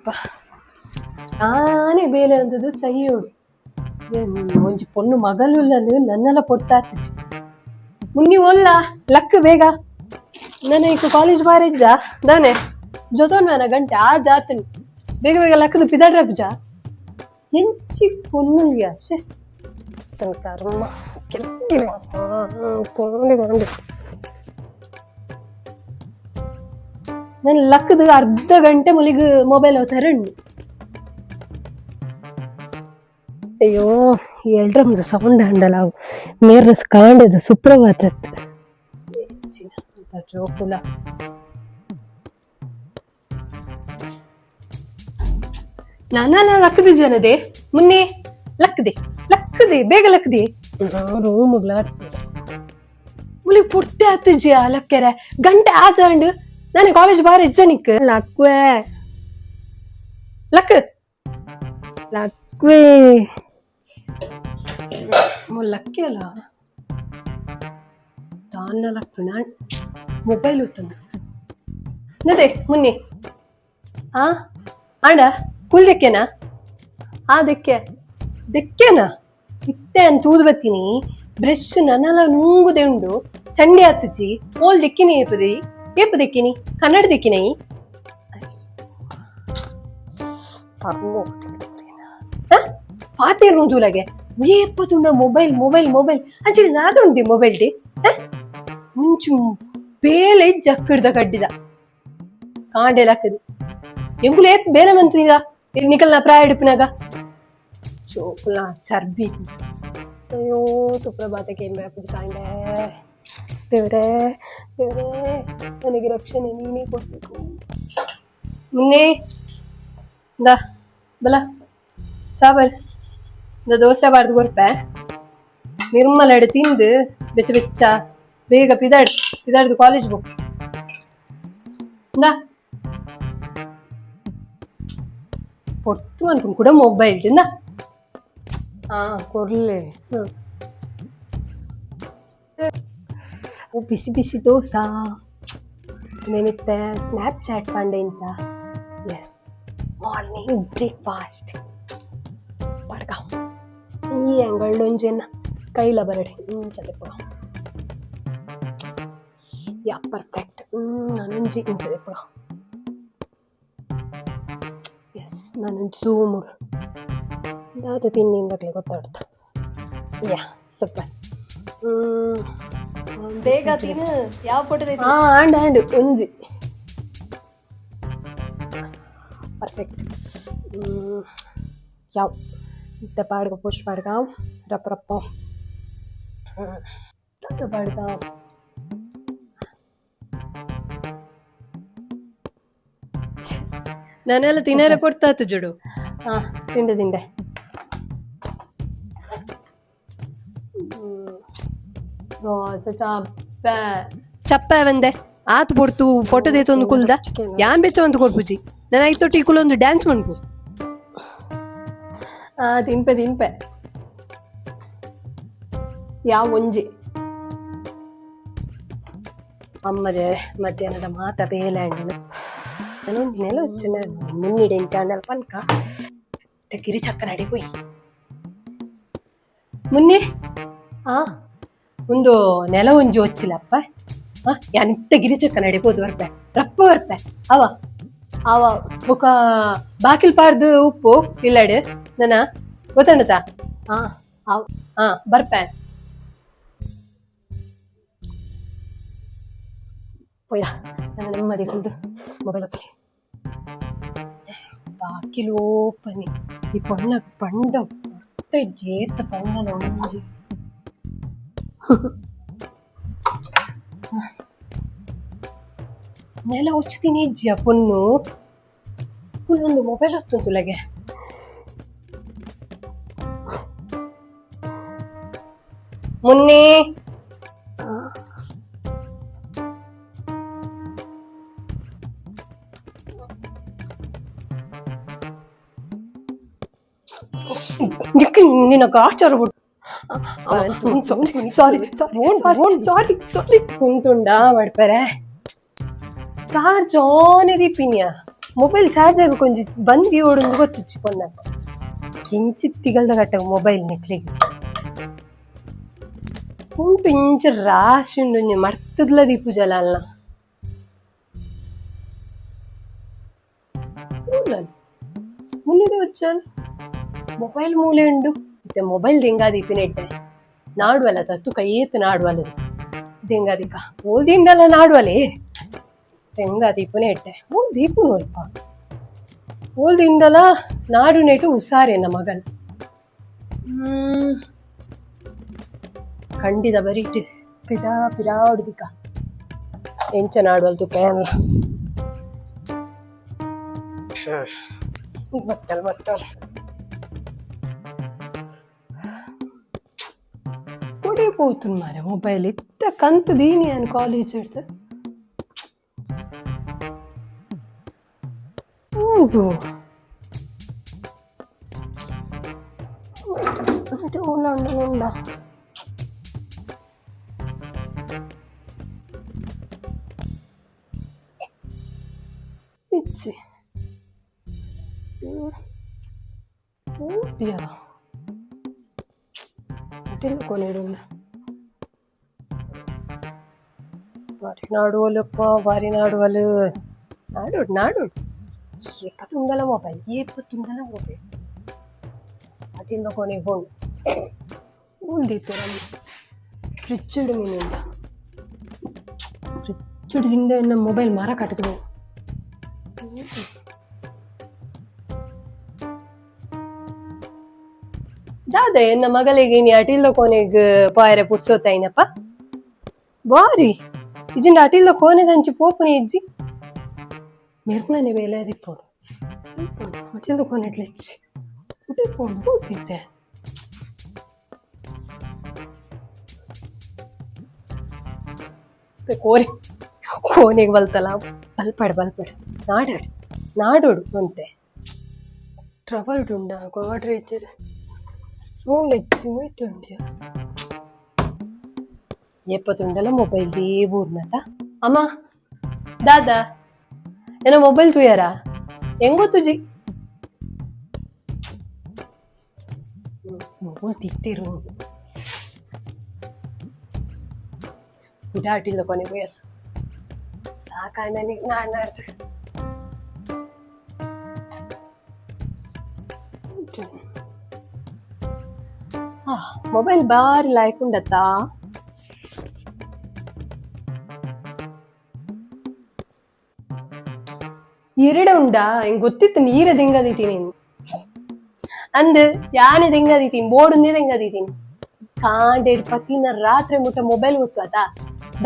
ಅಪ್ಪ ತಾನೇ ಬೇಲೆ ಅಂದದ್ದು ಸಹಿಯೋಡು. ಒಂಜಿ ಪೊಣ್ಣು ಮಗಲುಲ್ಲನು ನನ್ನೆಲ್ಲ ಪೊರ್ತಾತಿಜಿ. ಮುನ್ನಿ ಒಲ್ಲ ಲಕ್ ಬೇಗ ನಾನು ಈಗ ಕಾಲೇಜ್ ಬಾರಿಜ್ಜ ದಾನೆ ಜೊತೊನ್ ಮೇನ ಗಂಟೆ ಆ ಜಾತನು ಬೇಗ ಬೇಗ ಲಕ್ಕದ ಪಿದಾಡ್ರಪ್ಜ ಎಂಚಿ ಪೊಣ್ಣು ಶೇ ತನ್ನ ಕರ್ಮ ಕೊಂಡು. ನಾನು ಲಕ್ಕದ ಅರ್ಧ ಗಂಟೆ ಮುಲಿಗ್ ಮೊಬೈಲ್ ಹೋಗ್ತಾರೆ. ಅಯ್ಯೋ, ಎಲ್ರಮ್ದು ಸೌಂಡ್ ಹಂಡಲ್ಲ ಅವು ಮೇರ್ನಸ್ ಕಾಂಡದ ಸುಪ್ರಭಾತ ಜೋಕುಲ. ನಾನೆಲ್ಲ ಲಕ್ಕದ ಜನದೆ. ಮುನ್ನೆ ಲಕ್ಕದೆ ಲಕ್ಕದೆ ಬೇಗ ಲಕ್ಕದೆ. ರೂಮುಗ್ಲ. ಮುಲಿ ಪುರ್ತೆ ಆತಜ್ಜಿ ಲಕ್ಕೆರೆ ಗಂಟೆ ಆಜಾಂಡ್. ನಾನು ಕಾಲೇಜ್ ಬಾರ ಇಜ್ಜನಿಕ್ ಲಕ್ವೆ ಲಕ್. ಲಕ್ವೇ. ಲಕ್ಕಿ ಅಲ್ಲ ತಾನ ಲಕ್ಕು. ನಾನು ಮೊಬೈಲ್ ಹೊತ್ತಂದು ನದೇ ಮುನ್ನಿ. ಆ ಆಂಡ ಕುಲ್ ದೆಕ್ಕೆನಾ? ಆ ದೆಕ್ಕೆ ದೆಕ್ಕೆನಾ ಇತ್ತೆ ಅಂತ ತೂದು ಬತ್ತೀನಿ. ಬ್ರಷ್ ನನ್ನಲ್ಲ ನುಂಗುದೆ ಉಂಡು ಚಂಡಿ ಆತಜಿ. ಓಲ್ ದೆಕ್ಕಿನಿ ಏಪದಿ ಏಪ ದೆಕ್ಕಿನಿ ಕನ್ನಡ ದೆಕ್ಕಿನೈ. ಪಾತೇರು ಉಂದುಲಗೆ ಏಪ ತುಂಡ mobile mobile mobile ಅಂಚಿನ ನಾದುಂಡಿ ಮೊಬೈಲ್ ಡಿ ಮುಂಚು ಬೇಲೆ ಜಕ್ಕಡ್ದ ಕಡ್ಡಿದ ಕಾಂಡೆಲ್ ಹಾಕದು ಎಂಗುಲು ಏತ್ ಬೇಲೆ ಮಂತಿದ ನಿಕಲ್ನ ಪ್ರಾಯ ಹಿಡಿಪಿನಾಗ ಚೋಕುಲ ಚರ್ಬಿ. ಅಯ್ಯೋ, ಸುಪ್ರಭಾತಕ್ಕೆ ಏನ್ ಬೇಕು ಕಾಂಡೆ. ದೇವ್ರೇ ದೇವ್ರೇ, ನನಗೆ ರಕ್ಷಣೆ ನೀನೇ ಕೊಡ್ಬೇಕು. ಮುನ್ನೆ ಇಂದ ಬಲ ಚಾಬಲ್ ಇಂದ ದೋಸೆ ಬಾರ್ದು ಕೊರ್ಪೆ. ನಿರ್ಮಲ ಎಡೆ ತಿಂದು ಬೆಚ್ಚ ಬೆಚ್ಚ ಬೇಗ ಪಿದಾಡ್ ಪಿದಾಡ್ದು ಕಾಲೇಜ್ ಬುಕ್ ಇಂದ ಪೊರ್ತು ಅನ್ಕೊಂಡು ಕೂಡ ಮೊಬೈಲ್ ತಿಂದ. ಹಾ, ಕೊರ್ಲೆ. ಹ್ಮ್. ಓ, ಬಿಸಿ ಬಿಸಿ ದೋಸಾ ನೆನಿತ್ತೆ ಸ್ನ್ಯಾಪ್ ಚಾಟ್ ಪಾಂಡೆ ಇಂಚ. S, morning breakfast ಪಡ್ಕ. ಈ ಅಂಗಳ್ಳು ಒಂಜೆನ್ನ ಕೈಲ ಬರಡಿ ಇಂಚ ದೆಪ್ಪುಗ. ಯಾ, ಪರ್ಫೆಕ್ಟ್. ನಾನೊಂಜಿ ಇಂಚ ದೆಪ್ಪುಗ. ಎಸ್, ನಾನೊಂಜಿ ಝೂಮುಡು ದಾದ ತಿನ್ನಿಂದಾಗಲೇ ಗೊತ್ತಾಡ್ತ. ಯಾ, ಸೂಪರ್. ಬೇಗ ತಿನ್ನು, ಯಾವ ಫೋಟೋ? ಹಾ, ಆಂಡ್ ಆಂಡ್ ಒಂಜಿ ಪರ್ಫೆಕ್ಟ್. ಯಾವ ಇತ್ತ ಪಾಡ್ಗ ಪೋಸ್ಟ್ ಪಾಡ್ಗ ರಪ್ಪ ರಪ್ಪ ದಾದ ಪಾಡ್ಗ. ನಾನೆಲ್ಲ ತಿನ್ನರೆ ಪೊರ್ತಾತು ಜುಡು. ಹಾ, ತಿಂಡೆ ತಿಂಡೆ. ಚಪ್ಪೆ. ಚಪ್ಪ ಬಂದೆ ಆತ್ ಪೊರ್ತು ಫೋಟೋ ದೇತೊಂದು ಕುಲ್ದ ಯಾನ್ ಬೆಚ್ಚ ಒಂದು ಕೊರ್ಪುಜಿ. ನಾನು ಐತೊಟ್ಟಿ ಕುಲೊಂದು ಡ್ಯಾನ್ಸ್ ಮನ್ಪು. ಆ ತಿನ್ಪೆ ತಿನ್ಪೆ. ಯಾವ ಒಂಜಿ ಅಮ್ಮದೆ ಮಧ್ಯಾಹ್ನದ ಮಾತ ಬೇಲೆ ಅಂಡಿನ. ನಾನೊಂದು ನೆಲ వచ్చిన ಮುನ್ನಿಡೆ ಚಾಂಡಲ್ ಪನ್ಕ ಗಿರಿ ಚಕ್ಕ ನಡಿ ಪೋಯಿ. ಮುನ್ನೆ. ಆ. ಒಂದು ನೆಲ ಒಂಜಿ ಒಚ್ಚಿಲ್ಲಪ್ಪ. ಆ ಯಾನಿತ್ತ ಗಿರಿಚಕ್ಕ ನಡಿ ಪೋದು ಬರ್ಪೆ ರಪ್ಪ ಬರ್ಪೆ ಅವ ಅವ. ಬೊಕ ಬಾಕಿಲ್ ಪಾರ್ದು ಉಪ್ಪು ಇಲ್ಲಡೆ ನನ್ನ ಗೊತ್ತಂಡತಾ. ಆ ಅವ್. ಹಾ, ಬರ್ಪೆ. ಪೋಯ್ದ ನಾನು ನೆಮ್ಮದಿ ಕುಲ್ದು ಮೊಬೈಲ್ ಹೊತ್ತಲಿ. ಬಾಕಿಲ್ ಓಪನಿ ಈ ಪೊಣ್ಣ ಪಂಡ ಪೊರ್ತ ಜೇತ ಪೊಣ್ಣನ ಒಂಜಿ. ನೆಲ ಉಚ್ಚುತ್ತೀನಿ ಇಜ್ಜಿಯ ಪೊಣ್ಣು ಒಂದು ಮೊಬೈಲ್ ಹೊತ್ತುಂತುಲಗೆ. ಮುನ್ನಿ. ನಿನ್ನ ಗಾಚಾರ. ಸಾರಿ ಸಾರಿ ಸಾರಿ ಸಾರಿ. ಕುಂಟುಂಡ ಮಾಡ್ಪಾರೆ ಚಾರ್ಜ್ ಆನ್ ದೀಪಿನ್ಯಾ. Mobile charge ಆಯ್ಬೇಕು ಒಂಜಿ ಬಂದಿ ಓಡೊಂದು ಗೊತ್ತುಚ್ಚಿ ಪೊನ್ನ. ಕಿಂಚಿತ್ ತಿಗಲ್ದ ಗಟ್ಟ ಮೊಬೈಲ್ ನೆಕ್ಲಿಗೆ ಉಂಟು. ಇಂಚ ರಾಶಿ ಉಂಡು, ಒಂಜಿ ಮರ್ತದ್ಲ ದೀಪುಜಲ ಅಲ್ಲ. ಮುನ್ನಿದ ವಚ್ಚಲ್ ಮೊಬೈಲ್ ಮೂಲೆ ಉಂಡು. ಮತ್ತೆ ಮೊಬೈಲ್ ದೆಂಗಾ ದೀಪಿನ ಇಟ್ಟೆ ನಾಡುವಲ್ಲ ತತ್ತು ಕೈಯೇತ್ ನಾಡುವಲ್ಲ ದೆಂಗಾದಿಕ ಓಲ್ ದಿಂಡಲ್ಲ ನಾಡುವಲೆ ದೆಂಗಾ ದೀಪುನೇ ಇಟ್ಟೆ. ಓಲ್ ದೀಪುನು ಅಲ್ಪ ಓಲ್ ದಿಂಡಲ ನಾಡು ನೆಟು ಉಸಾರೇನ ಮಗಲ್. ಖಂಡಿತ ಬರೀ ಇಟ್ಟು ಪಿದಾ ಪಿದಾ ಹೊಡ್ದಿಕ ಎಂಚ ನಾಡುವಲ್ ತುಪ್ಪ ಅಲ್ಲ. ಬತ್ತಲ್ ಬತ್ತಲ್ ಕೊಡೆ ಪೋತುನ್ ಮಾರೆ. ಮೊಬೈಲ್ ಇತ್ತ ಕಂತ್ ದೀನಿ ನಾನು ಕಾಲೇಜ್ ಇಡ್ತು ಉಂಟು. ಉಂಡ ಉಂಡ ಉಂಡ ಇಚ್ಚಿ ಊಟಿಯಾ ಅಟೆಲ್ ಕೊನೆಡುಂಡ. ಬಾರಿ ನಾಡುವಲ್ಲಪ್ಪ, ಬಾರಿ ನಾಡುವಲು. ನಾಡೋಡು ನಾಡೋಡು. ಏಪ ತುಂಡಲ ಮೊಬೈಲ್, ಏಪ ತುಂಡಲ ಮೊಬೈಲ್. ಅಟಿಲ್ದ ಕೊನೆಗೆ ಹೋಗಿ ಉಲ್ದಿತ್ತು. ನಮ್ಮ ಫ್ರಿಜ್ ಮೀನುಂಡ. ಫ್ರಿಜ್ ದಿಂಡ ಎನ್ನ ಮೊಬೈಲ್ ಮರ ಕಟ್ಟದು. ಜಾದ ಎನ್ನ ಮಗಳಿಗೆ ನೀ ಅಟಿಲ್ದ ಕೋನೆಗ್ ಪಾಯರೆ ಪುಡ್ಸೋತಾಯಿನಪ್ಪ. ಬಾರಿ ಇಜಿಂಡ ಅಟಿಲ್ದ ಕೋನೆದಂಚಿ ಪೋಪುನಿ ಇಜ್ಜಿ. ನಿರ್ಮಲನೆ ಬೇಲೆ ದಿಪ್ಪೋಡು. ಅಟಿಲ್ದ ಕೋನೆ ಇಟ್ಲೆಚ್ಚಿ ಉಟೆ ಪೋಂಡು ಹೋಗ್ತಿದ್ದೆ. ಕೋರೆ ಕೋನೆಗೆ ಬಲ್ತಲ್ಲ. ಬಲ್ಪಡ್ ಬಲ್ಪಡ್, ನಾಡಾಡು ನಾಡೋಡು. ಒಂತೆ ಟ್ರವಲ್ ಉಂಡ ಗೋಡ್ರೇಜ್ ಫೋನ್ ಹೆಚ್ಚು ಉಂಡು. ಏಪತ್ತುಂಡಲ ಮೊಬೈಲ್ ದೇಬೂರ್ನತ. ಅಮ್ಮ, ದಾದಾ ಏನೋ ಮೊಬೈಲ್ ತೂಯಾರಾ? ಹೆಂಗೊತ್ತುಜಿ ಮೊಬೈಲ್ ತಿತ್ತಿರು. ಉಡಾಟಿಲ್ಲ ಕೊನೆ ಹೋಯಲ್ಲ. ಸಾಕಾಣ ನಾಡ್ ನಾಡ್ದು. ಮೊಬೈಲ್ ಬಾರಿ ಲಾಯ್ಕ್ ಉಂಡತ್ತಾ? ಎರಡ ಉಂಡಾ? ಹಿಂಗ್ ಗೊತ್ತಿತ್ತು ನೀರ ದೆಂಗದೀತೀನಿ ಅಂದ್. ಯಾನೆ ದೆಂಗದೀತೀನಿ, ಬೋರ್ಡ್ ಉಂದೇ ದೆಂಗದೀತೀನಿ. ಕಾಂಡೆಡ್ ಪತಿನ ರಾತ್ರಿ ಮುಟ್ಟ ಮೊಬೈಲ್ ಗೊತ್ತು ಆತಾ.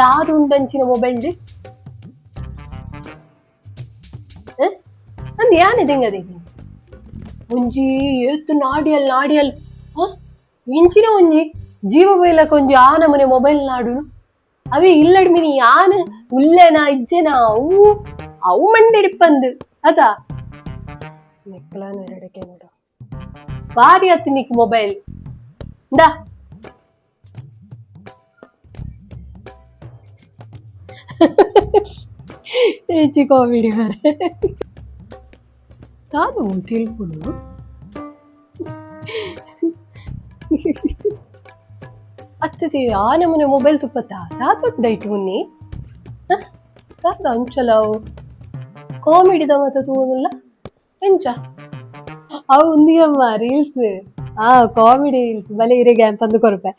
ದಾದು ಉಂಡಂಚಿನ ಮೊಬೈಲ್ ಅಂದ್. ಯಾನೆ ದೆಂಗದೀತೀನಿ ಒಂಜಿ ಏತ್ ನಾಡಿಯಲ್ ನಾಡಿಯಲ್. ಇಂಚಿನ ಒಂಜಿ ಜೀವ ಬೈಲಕ ಒಂಜಿ ಆ ನಮನೆ ಮೊಬೈಲ್ ನಾಡುನು. ಅವೇ ಇಲ್ಲಡ್ ಮಿನಿ ಯಾನ್ ಉಲ್ಲೆನಾ ಇಜ್ಜೆನಾ ಅವು ಅವು ಮಂಡೆಡಿಪ್ಪಂದು ಅದ. ನೆಕ್ಲಾನ ಎರಡಕ್ಕೆ ನೋಡು. ಬಾರಿ ಆತು ನಿಕ್ ಮೊಬೈಲ್ ಇಂದಾ. ಹೆಚ್ಚಿ ಕಾಮಿಡಿ ಮಾರೆ. ತಾನು ತಿಳ್ಕೊಂಡು ಅತ್ತದೆ. ಆ ನಮೂನೆ ಮೊಬೈಲ್ ತುಪ್ಪತ್ತ ದಾದ ಡೈಟ್ ಮುನ್ನಿ ದಾದ ಅಂಚಲ ಅವು ಕಾಮಿಡಿದ ಮತ್ತ ತೂವೊಂದುಲ್ಲ ಎಂಚ ಅವು ಉಂದಿಯಮ್ಮ ರೀಲ್ಸ್. ಆ ಕಾಮಿಡಿ ರೀಲ್ಸ್ ಬಲೆ ಇರೆಗೆ ಪಂದು ಕೊರ್ಪೆ.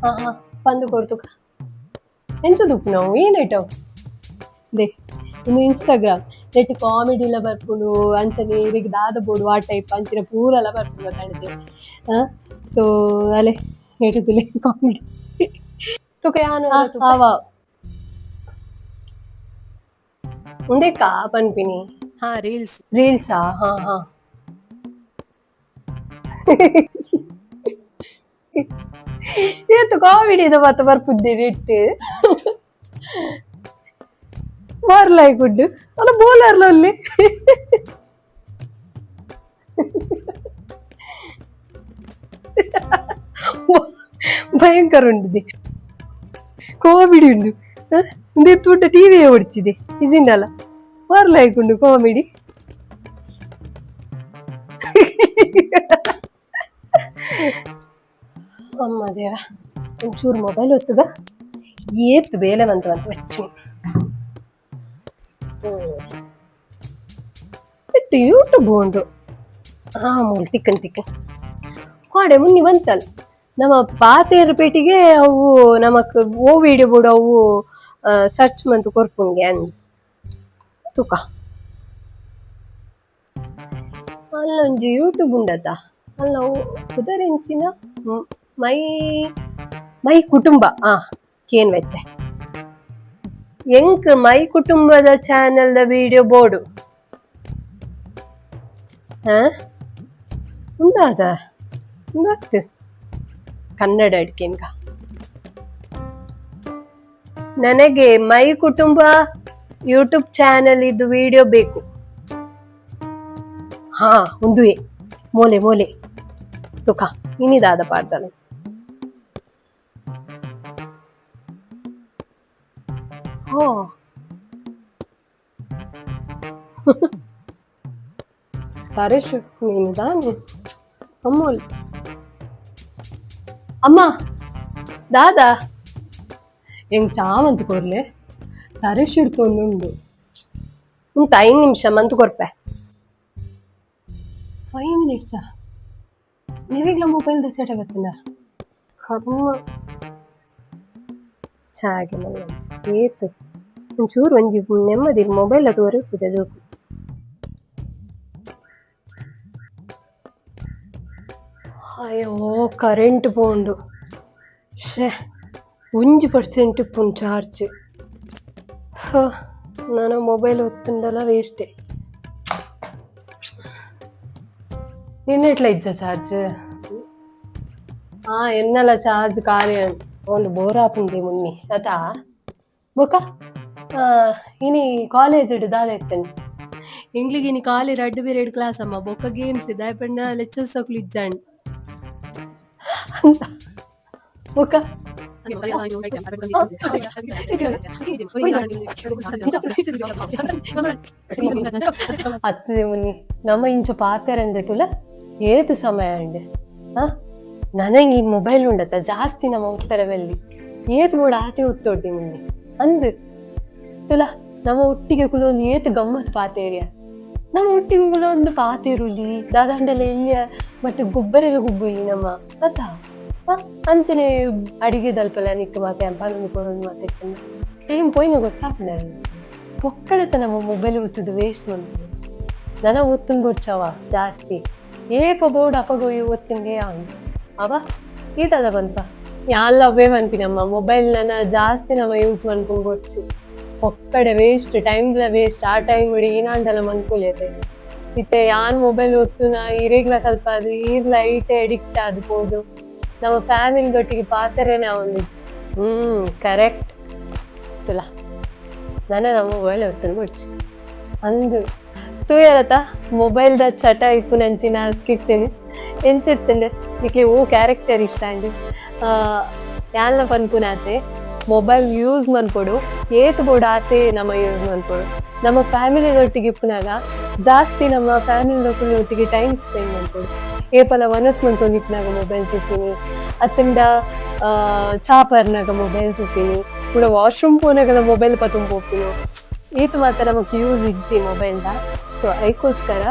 ಹಾ ಹಾ, ಪಂದು ಕೊಡ್ತುಕ. ಎಂಚ ತುಪ್ಪು ನಾವು ಏನಾಯ್ತು they ಇನ್ನು ಇನ್ಸ್ಟಾಗ್ರಾಮ್ ನೆಟ್ ಕಾಮಿಡಿ ಎಲ್ಲ ಬರ್ಪುಂಡು. ಅಂಚನೆ ಇರೆಗ್ ದಾದ ಬೋಡು ಆ ಟೈಪ್ ಅಂಚಿನ ಪೂರೆಲ್ಲ ಬರ್ಪುಂಡು ಗೊತ್ತಾಂಡತೆ. ಸೊ ಅಲೆ ನೆಟುದುಲೆ ಕಾಮಿಡಿ ತುಕ ಯಾನು ಅವ ಉಂದೆಕ್ಕಾ ಪನ್ಪಿನಿ. ಹಾ, ರೀಲ್ಸ್. ರೀಲ್ಸಾ? ಹಾ ಹಾ. ಏತು ಕಾಮಿಡಿ ಮಾತ ಬರ್ಪುದ್ದೆ ನೆಟ್. ಬಾರ್ಲಾಯ್ ಗುಡ್ಡು ಅಲ್ಲ ಬೋಲರ್ಲ ಅಲ್ಲಿ. ಭಯಂಕರ ಉಂಡಿದೆ, ಕಾಮಿಡಿ ಉಂಡು. ಉಂದೆ ತೂಟ ಟಿವಿ ಓಡಿಚಿದೆ ಇಜಿಂಡಲ್ಲ. ಬಾರ್ಲಾಯ್ಕುಂಡು ಕಾಮಿಡಿ. ಅಮ್ಮ ದೇವ, ಒಂಚೂರು ಮೊಬೈಲ್ ಹೊತ್ತದ ಏತ್ ಬೇಲೆ ಬಂತು ಅಂತ വെച്ചു. ಬಿಟ್ಟು ಯೂಟ್ಯೂಬ್ ಉಂಡು. ಆ ಮೂಲ ತಿಕ್ಕನ್ ತಿಕ್ಕನ್ ಕೋಡೆ ಮುನ್ನಿ ಬಂತಲ್ಲ ನಮ್ಮ ಪಾತೇರು ಪೇಟಿಗೆ. ಅವು ನಮಕ್ ಓ ವಿಡಿಯೋ ಬೋಡು, ಅವು ಸರ್ಚ್ ಮಂತು ಕೊರ್ಪುಂಗೆ ಅಂದ್ ತುಕ. ಅಲ್ಲೊಂಜಿ ಯೂಟ್ಯೂಬ್ ಉಂಡತ ಅಲ್ಲ, ಅವು ಕುದರೆಂಚಿನ ಮೈ ಮೈ ಕುಟುಂಬ. ಆ ಕೇನ್ ವೆತ್ತೆ ಎಂಕ್ ಮೈ ಕುಟುಂಬದ ಚಾನೆಲ್ದ ವಿಡಿಯೋ ಬೋರ್ಡು. ಹಾ, ಉಂದಾದ ಉಂದಾಗ್ತು ಕನ್ನಡ ಅಡ್ಕೆನ್ಗ. ನನಗೆ ಮೈ ಕುಟುಂಬ ಯೂಟ್ಯೂಬ್ ಚಾನೆಲ್ ಇದು ವಿಡಿಯೋ ಬೇಕು. ಹಾ, ಉಂದುವೆ. ಮೋಲೆ ಮೋಲೆ ತುಕ ಇನಿದಾದ ಪಾಡ್ದನ. ಹಾ, ತರೇಶ್ ನೀನು ದಾನೆ ಅಮ್ಮೋಲ್. ಅಮ್ಮ, ದಾದಾ ಎಂಗ್ ಚಾವಂತ ಕೊರ್ಲೆ. ತರೇಶ್ ಇಡ್ತೊಂದುಂಡು. ಉಂಟು 5 ನಿಮಿಷ ಮಂತು ಕೊರ್ಪೆ. 5 ಮಿನಿಟ್ಸಾ? ನೀರಿಗ್ಲ ಮೊಬೈಲ್ ಸೆಟ ಬತ್ತಿನ ಕರ್ಮ. ಚಾಗೆ ಮಲ್ಲಂಚಿ ಏತ್ ಒಂಚೂರು ಒಂಜಿ ನೆಮ್ಮದಿ ಮೊಬೈಲ್ ತೋರಿ ಪೂಜೆ ಜೋಕು. ಅಯ್ಯೋ, ಕರೆಂಟ್ ಪೋಂಡು. ಶೇ, 1% ಇಪ್ಪುಂಡು ಚಾರ್ಜ್. ನಾನು ಮೊಬೈಲ್ ಒತ್ತುಂಡಲ ವೇಸ್ಟೆ. ನಿನ್ನೆಟ್ಲ ಇಜ್ಜ ಚಾರ್ಜ್? ಆ ಎನ್ನಲ ಚಾರ್ಜ್ ಖಾಲಿ. ಒಂದು ಬೋರ್ ಆಪುಂಡೆ ಮುನ್ನಿ ಅತಾ. ಬೊಕ ಇನಿ ಕಾಲೇಜ್ ದಾದ ಇತ್ತೇನೆ ಎಂಗ್ಲಿಗೆ? ಇನಿ ಖಾಲಿ ರಡ್ಡು ಪೀರಿಯಡ್ ಕ್ಲಾಸ್ ಅಮ್ಮ. ಬೊಕ್ಕ ಗೇಮ್ಸ್ ದಾಯ ಪಂಡ ಲೆಕ್ಚರ್ಸ್ ಅಕ್ಲು ಇಜ್ಜಾಂಡ್ ಅಂತ. ಬೊಕ್ಕ ಅತ್ತದೆ ಮುನ್ನಿ, ನಮ್ಮ ಇಂಚ ಪಾತೆರಂದೆ ತುಲ ಏತು ಸಮಯ ಅಂಡೆ. ಆ ನನಗೆ ಈ ಮೊಬೈಲ್ ಉಂಡತ್ತ ಜಾಸ್ತಿ ನಮ್ಮ ಉತ್ತರವಲ್ಲಿ ಏತ್ ಬೋಡ ಆತೆ ಉತ್ತೊಡ್ಡಿ ಮುನ್ನಿ ಅಂದ್ ತುಲ. ನಮ್ಮ ಒಟ್ಟಿಗೆ ಕುಲೊಂದು ಏತ್ ಗಮ್ಮತ್ ಪಾತೇರಿಯ. ನಮ್ಮ ಒಟ್ಟಿಗೆ ಕುಲೊಂದು ಪಾತೇರುಲಿ ದಾದಾಂಡಲ ಇಲ್ಲಿಯ ಮತ್ತೆ ಗೊಬ್ಬರೆಲ್ಲ ಗುಬ್ಬುಲಿ ನಮ್ಮ ಅತ್ತ. ಅಂಚನೆ ಅಡಿಗೆ ದಲ್ಪಲ ನಿಕ್ಕು ಮಾತೆ ಪನೊಂದು ಕೊರೊಂದು ಮಾತೆ ಟೈಮ್ ಪೋಯಿನ ಗೊತ್ತಾಪುಂಡು. ಪೊಕ್ಕಡೆತ ನಮ್ಮ ಮೊಬೈಲ್ ಒತ್ತುದು ವೇಸ್ಟ್ ಮನ್ಪುನು. ನನ ಒತ್ತುಂಡು ಬೊಡ್ಚವ ಜಾಸ್ತಿ. ಏಪ ಬೋರ್ಡ್ ಅಪಗ ಒತ್ತುಂಡೆ ಆಂಡ್ ಅವ ಈತದ ಪನ್ಪ. ಯಾನ್ಲ ಅವೇ ಪನ್ಪಿನಮ್ಮ, ಮೊಬೈಲ್ ನನ ಜಾಸ್ತಿ ನಮ ಯೂಸ್ ಮನ್ಪುಂಡು ಬೊಡ್ಚಿ. ಪೊಕ್ಕಡೆ ವೇಸ್ಟ್, ಟೈಮ್ಲ ವೇಸ್ಟ್. ಆ ಟೈಮ್ ಏನಾಂಡಲ ಮನ್ಪುಲೆತೆ. ಇತ್ತೆ ಯಾನ್ ಮೊಬೈಲ್ ಒತ್ತುನ ಇರೆಗ್ಲ ಕಲ್ಪಾದ್ ಈರ್ಲ ಐಟೆ ಅಡಿಕ್ಟ್ ಆದ್ ಪೋದು ನಮ್ಮ ಫ್ಯಾಮಿಲಿ ದೊಟ್ಟಿಗೆ ಪಾತೆರೆನೆ ಆವೊಂದಿಜ್ಜಿ. ಕರೆಕ್ಟ್ ತುಲ, ನನ ನಮ್ಮ ಮೊಬೈಲ್ ಒತ್ತುನು ಬೊಡ್ಚಿ ಅಂದು ತೂಯರತ. ಮೊಬೈಲ್ದ ಚಟ ಇಪ್ಪುನಂಚಿನ ಸ್ಕಿಟ್ಟಿನಿ ಎಂಚಿತ್ತಂಡೆ? ನಿಕ್ಲೆ ಓ ಕ್ಯಾರೆಕ್ಟರ್ ಇಷ್ಟ ಅಂಡ್? ಯಾನ್ಲ ಪನ್ಪುನಾತೆ, ಮೊಬೈಲ್ ಯೂಸ್ ಮನ್ಪೊಡು, ಏತ್ ಬೋಡು ಆತೆ ನಮ ಯೂಸ್ ಮನ್ಪೊಡು. ನಮ್ಮ ಫ್ಯಾಮಿಲಿ ಒಟ್ಟಿಗೆ ಇಪ್ಪುನಾಗ ಜಾಸ್ತಿ ನಮ್ಮ ಫ್ಯಾಮಿಲಿ ಒಟ್ಟಿಗೆ ಟೈಮ್ ಸ್ಪೆಂಡ್ ಮನ್ಪೊಡು. ಏಪಲ ವನಸ್ ಮಂತೊಂದು ಇಪ್ಪುನಾಗ ಮೊಬೈಲ್ ತೂಪಿನಿ, ಅತ್ತಂಡ ಚಾ ಪರ್ನಾಗ ಮೊಬೈಲ್ ತೂಪಿನಿ, ಕೂಡ ವಾಶ್ರೂಮ್ ಪೋನಾಗಲ ಮೊಬೈಲ್ ಪತೊಂದು ಪೋಪಿನಿ. ಈತ್ ಮಾತ ನಮಕ್ ಯೂಸ್ ಇಜ್ಜಿ ಮೊಬೈಲ್ದ. ಸೊ ಐಕೋಸ್ಕರ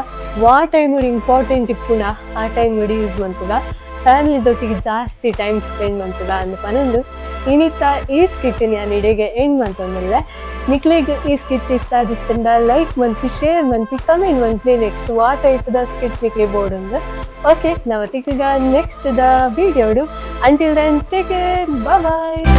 ವಾ ಟೈಮ್ ಇಂಪಾರ್ಟೆಂಟ್ ಇಪ್ಪುನ ಆ ಟೈಮ್ ಯೂಸ್ ಮನ್ಪುಗ, ಫ್ಯಾಮಿಲಿ ದೊಟ್ಟಿಗೆ ಜಾಸ್ತಿ ಟೈಮ್ ಸ್ಪೆಂಡ್ ಮನ್ಪುಗ ಅಂದ್ ಪನೊಂದು ಇನಿತ ಈ ಸ್ಕಿಟ್ ಯಾನ್ ಇಡೆಗೆ ಎಂಡ್ ಮಂತೊಂದುಲ್ಲೆ. ನಿಕ್ಲೆಗ್ ಈ ಸ್ಕಿಟ್ ಇಷ್ಟ ಆದಿತ್ತುಂಡ ಲೈಕ್ ಮನ್ಪಿ, ಶೇರ್ ಮನ್ಪಿ, ಕಮೆಂಟ್ ಮನ್ಪಿ, ನೆಕ್ಸ್ಟ್ ವಾ ಟೈಪ್ ದ ಸ್ಕಿಟ್ ನಿಕ್ಲೆ ಬೋಡುಂದು. ಓಕೆ, ನಮ ತಿಕ್ಕುಗ ನೆಕ್ಸ್ಟ್ ದ ವಿಡಿಯೋಡು. Until then, take care, bye.